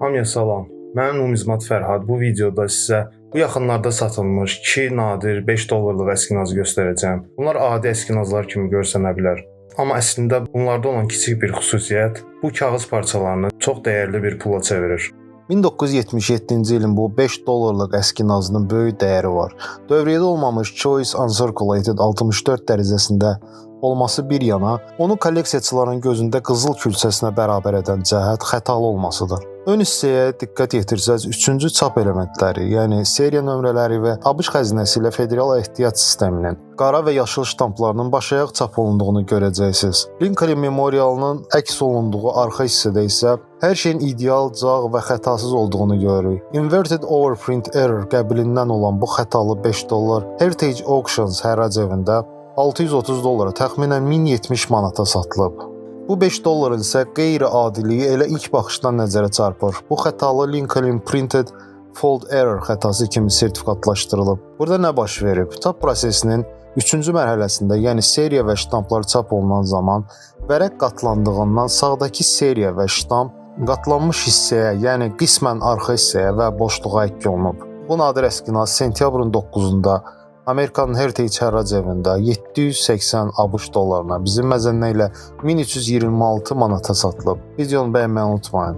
Hamıya salam. Mən Numizmat Fərhad. Bu videoda sizə bu yaxınlarda satılmış 2 nadir 5 dollarlıq əskinazı göstərəcəm. Bunlar adi əskinazlar kimi görsənə bilər. Amma əslində bunlarda olan kiçik bir xüsusiyyət bu kağız parçalarını çox dəyərli bir pula çevirir. 1977-ci ilin bu 5 dollarlıq əskinazının böyük dəyəri var. Dövriyyədə olmamış Choice Uncirculated 64 dərəcəsində olması bir yana, onu kolleksiyaçıların gözündə qızıl külçəsinə bərabər edən cəhət xətalı olmasıdır. Ön hissəyə diqqət yetirsəz, üçüncü çap elementləri, yəni seriya nömrələri və ABŞ xəzinəsi ilə federal ehtiyat sisteminin qara və yaşıl ştamplarının başayaq çap olunduğunu görəcəksiniz. Lincoln Memorialının əks olunduğu arxa hissədə isə hər şeyin ideal, cağ və xətasız olduğunu görürük. Inverted Overprint Error qəbilindən olan bu xətalı 5 dollar Heritage Auctions hərrac evində 630 dollara, təxminən 1070 manata satılıb. Bu 5 dolların isə qeyri-adiliyi elə ilk baxışdan nəzərə çarpır. Bu xətalı Lincoln Printed Fold Error xətası kimi sertifikatlaşdırılıb. Burada nə baş verib? Çap prosesinin 3-cü mərhələsində, yəni seriya və ştamplar çap olunan zaman vərəq qatlandığından sağdakı seriya və ştamp qatlanmış hissəyə, yəni qismən arxa hissəyə və boşluğa həkk olunub. Bu nadir əskinaz sentyabrın 9-da Amerikanın Heritage hərrac evində 780 ABŞ dollarına, bizim məzənnə ilə 1326 manata satılıb. Videonu bəyənməyi unutmayın.